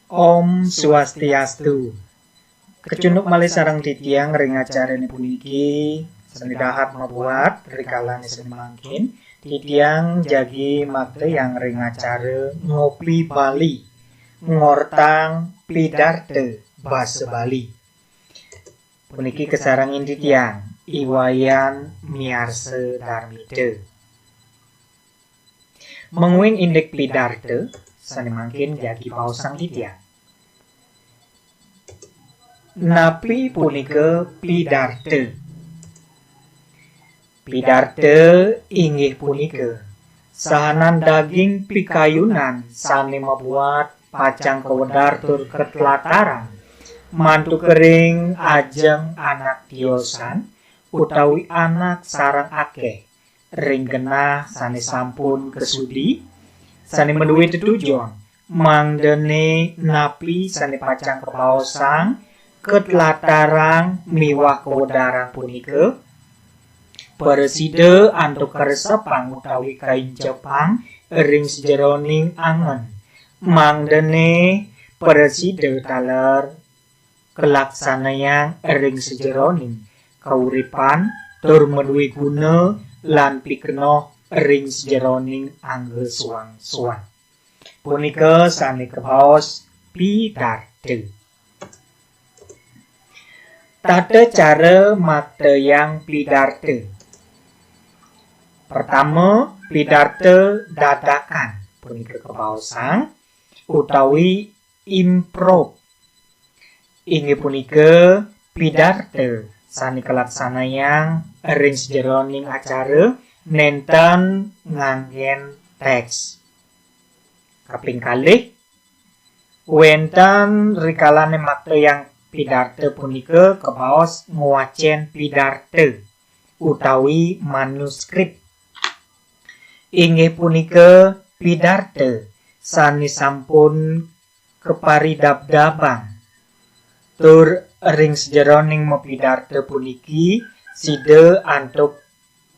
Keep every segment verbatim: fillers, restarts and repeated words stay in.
Om Swastiastu. Kecunduk malih sareng titiang ring acarane puniki, sane dahat mabuat rikalaning sane mangkin, titiang jagi makta yang ring acara Ngopi Bali, ngortang pidarta basa Bali. Puniki kasarengin titiang, I Wayan Miarsa Darmita. Mungguing indik pidarta, sane mangkin jagi baosang titiang. Napi punika pidarta? Pidarta inggih punika sahanan daging pikayunan sane mabuat pacang kawedar tur katlatarang mantuk ring ajeng anak tiosan utawi anak sareng akeh ring genah sane sampun kasudi, sane madue tetujon, mangdane napi sane pacang kabaosang, katlatarang miwah kawedarang punika, prasida antuk karesepang utawi kaincepang ring sajeroning angen, mangdane prasida taler kalaksanayang ring sajeroning kauripan tur madue guna lan pikenoh ring sajeroning angga suang-suang. Punika sane kabaos pidarta. Tata cara maktayang pidarta. Pertama, pidarta dadakan punika kabaosang utawi improv. Inggih punika pidarta sane kalaksanayang ring sajeroning acara nenten nganggen teks. Kaping kalih, wenten rikalane maktayang pidarta punika kabaos ngwacen pidarta utawi manuskrip. Inggih punika pidarta sane sampun kaparidabdabang. Tur ring sajeroning mapidarta puniki sida antuk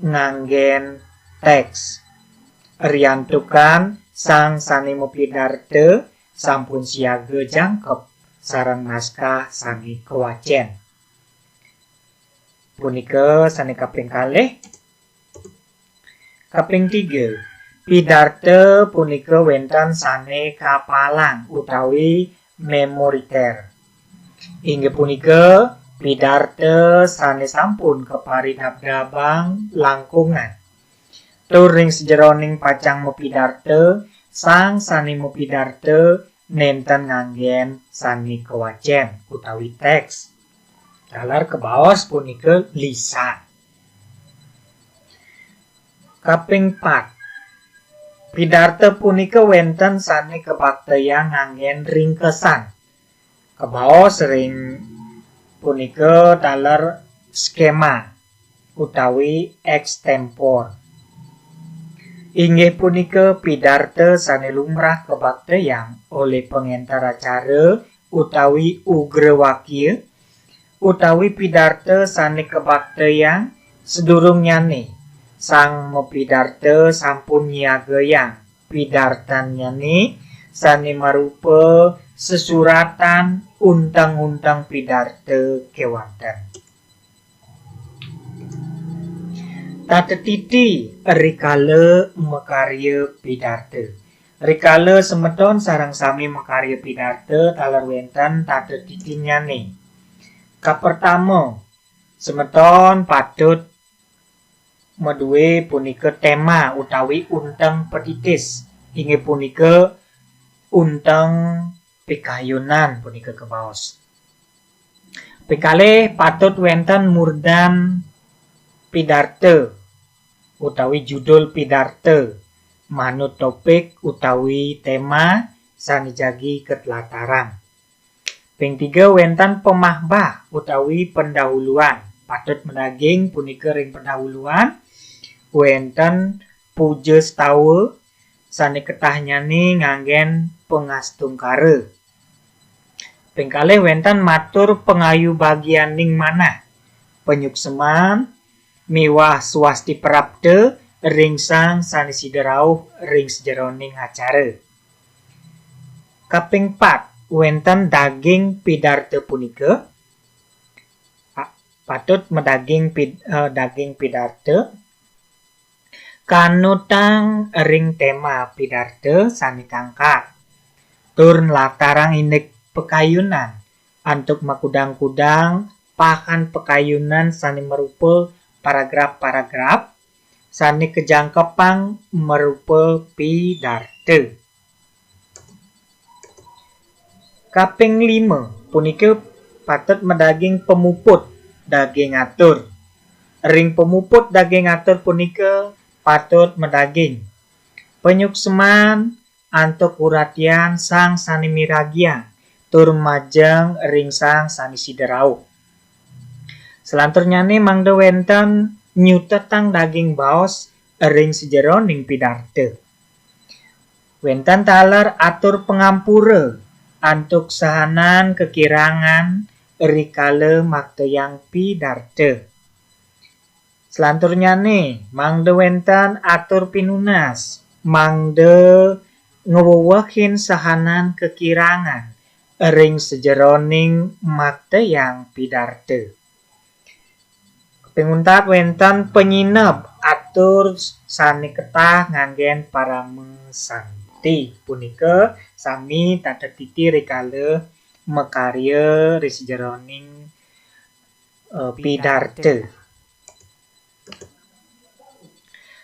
nganggen teks. Riantukan sang sane mapidarta sampun siaga jangkep sareng naskah sane kawacen. Punika sane kaping kalih. Kaping tiga, pidarta punika wenten sane kapalang utawi memoriter. Inggih punika pidarta sane sampun kaparidabdabang langkungan. Tur ring sajeroning pacang mapidarta, sang sane mapidarta nenten nganggen sane kawacen utawi teks. Taler kabaos punika lisan. Kaping pat, pidarta punika wenten sane kabaktayang nganggen ringkesan. Kabaos ring punika taler skema utawi ekstempor. Inggih punika pidarta sane lumrah kabaktayang olih pangenter acara utawi ugrawakya, utawi pidarta sane kabaktayang sadurungnyane sang mapidarta sampun nyiagayang pidartannyane sane marupa sesuratan unteng-unteng pidarta kewanten. Tata titi rikala makarya pidarta. Rikala semeton sareng sami makarya pidarta taler wenten tata titinnyane. Kapertama, semeton patut madue punika tema utawi unteng petitis, inggih punika unteng pikayunan punika kabaos. Pikalih patut wenten murdan pidarta utawi judul pidarta manut topik utawi tema sane jagi katlatarang. Ping tiga wenten pamahbah utawi pendahuluan. Patut madaging punika ring pendahuluan wenten puja stawa sane ketahnyane nganggen pangastungkara. Ping kalih wenten matur pangayubagianing manah, panyukseman miwah swasti prapta ring sang sane sida rauh ring sajeroning acara. Kaping pat, wénten daging pidarta punika, a-, patut madaging pid-, eh, daging pidarta, kanutang ring tema pidarta sané kangkat. Tur nlatarang indik pakayunan antuk makudang-kudang pakan pakayunan sané marupa paragraf-paragraf sané kajangkepang marupa pidarta. Kaping lima punika patut madaging pamuput daging atur. Ring pamuput daging atur punika patut madaging panyuksman antuk uratian sang sané miragiang tur majeng ring sang sané sida rauh. Selanturnyané mangda wénten nyutetang daging baos ring sajeroning pidarta. Wénten taler atur pangampura antuk sahanan kakirangan rikala maktayang pidarta. Selanturnyané mangda wénten atur pinunas, mangda ngwewehin sahanan kakirangan ring sajeroning maktayang pidarta. Kaping untat wénten panyineb atur sané ketah nganggén parama santi. Punika sami tatet titi rikala makarya ring sajeroning, eh, pidarta.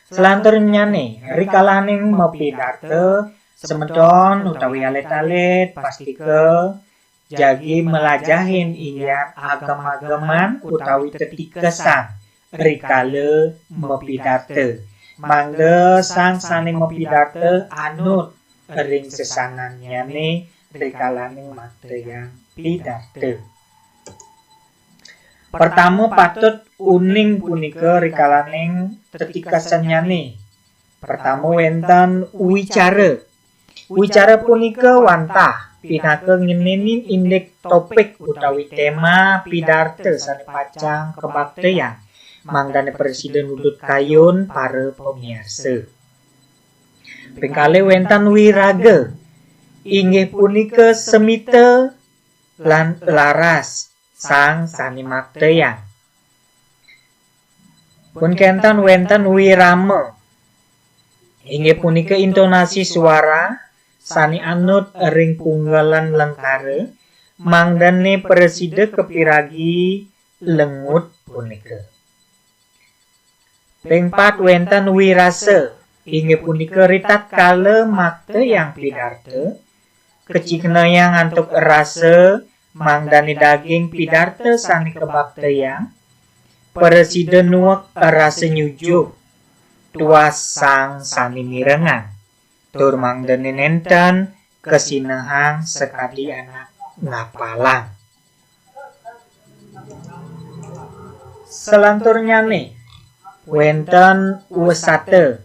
Selanturnyané, rikalaning mapidarta, semeton utawi alit-alit pastika jagi malajahin inggih agem-ageman utawi tetikesan rikala mapidarta. Mangda sang sané mapidarta anut ring sesanannyané rikalaning maktayang pidarta. Pertama patut uning punika rikalaning tetikesannyané. Pertama wénten wicara. Wicara punika wantah pinaka ngenénin indik topik utawi tema pidarta sané pacang kabaktayang, mangdané prasida nudut kayun para pamiarsa. Ping kalih wénten wiraga, inggih punika semita lan laras sang sané maktayang. Pun kénten wénten wirama, inggih punika intonasi suara sané anut ring punggelan lengkara, mangdané prasida kapiragi lengut punika. Ping pat wénten wirasa, inggih punika ritatkala maktayang pidarta, kacihnayang antuk rasa mangdané daging pidarta sané kabaktayang, prasida nuek rasa nyujuh tuah sang sané mirengang, tur mangdané nénten kasinahang sakadi anak ngapalang. Selanturnyané wénten wesata,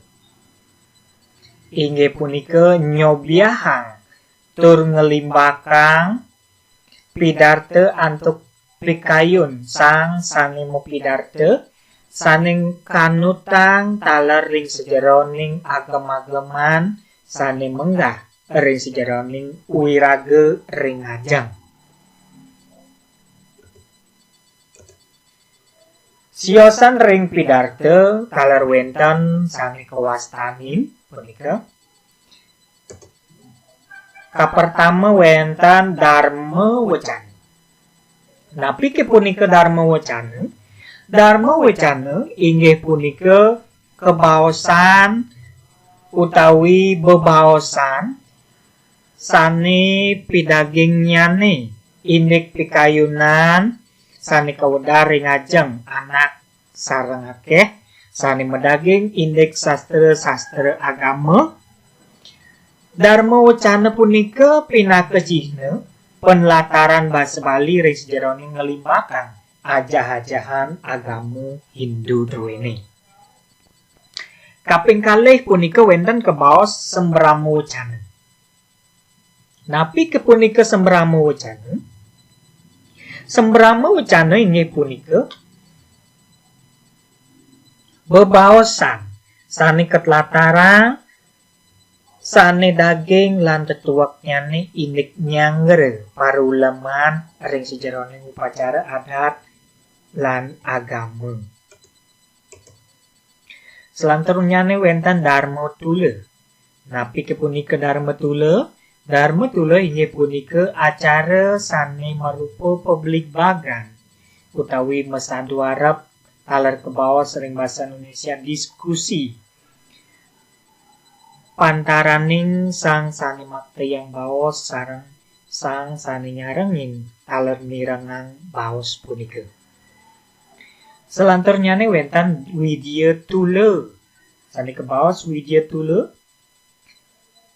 inggih punika nyobiahang tur nglimbakang pidarta antuk pikayun sang sané mapidarta, sané kanutang taler ring sajeroning agem-ageman sané menggah ring sajeroning wiraga ring ajeng. Siosan ring pidarta taler wénten sané kawastanin punika. Kapertama wénten darma wecana. Napiké punika darma wecana? Darma wecana inggih punika kabaosan utawi bebaosan sané pidagingnyané indik pikayunan sané kawedar ring ajeng anak sareng akéh sané madaging indik sastra-sastra agama. Darma wecana punika pinaka cihna panlataran basa Bali ring sajeroning nglimbakang ajah-ajahan agama Hindu druéné. Kaping kalih punika wénten kabaos sambrama wecana. Napiké punika sambrama wecana? Sambrama wecana inggih punika bebaosan sané katlatarang Sane daging lan tetueknyane indik nyanggra paruleman ring sajeroning upacara adat lan agama. Selanturnyane wenten Darma Tula. Napike punika Darma Tula? Darma Tula inggih punika acara sane marupa pabligbagan utawi masadu arep taler kabaos ring basa Indonesia diskusi pantaraning sang sane maktayang baos sareng sang sane nyarengin taler mirengang baos punika. Selanturnyane wenten Widya Tula. Sane kabaos Widya Tula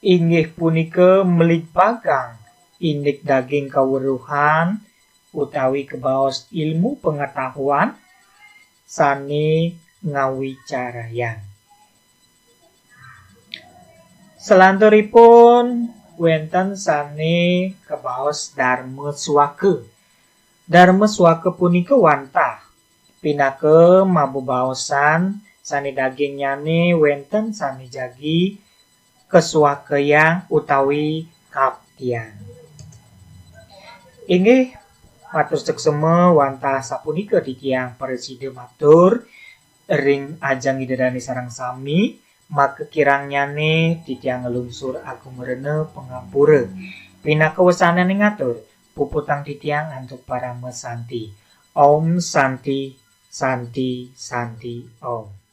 inggih punika mligbagang indik daging kaweruhan utawi kabaos ilmu pengetahuan sane ngawicarayang. Selanturipun wenten sane kabaos Darma Swaka. Darma Swaka punika wantah pinaka mabebaosan sane dagingnyane wenten sane jagi kaswakayang utawi kaptiang. Inggih, matur suksma wantah sapunika titiang prasida matur ring ajeng Ida Dane sareng sami, maka kirangnyane titiang nglungsur agung rena pangampura. Pinaka wesananing atur, puputang titiang antuk parama santi. Om Santi, Santi, Santi, Om.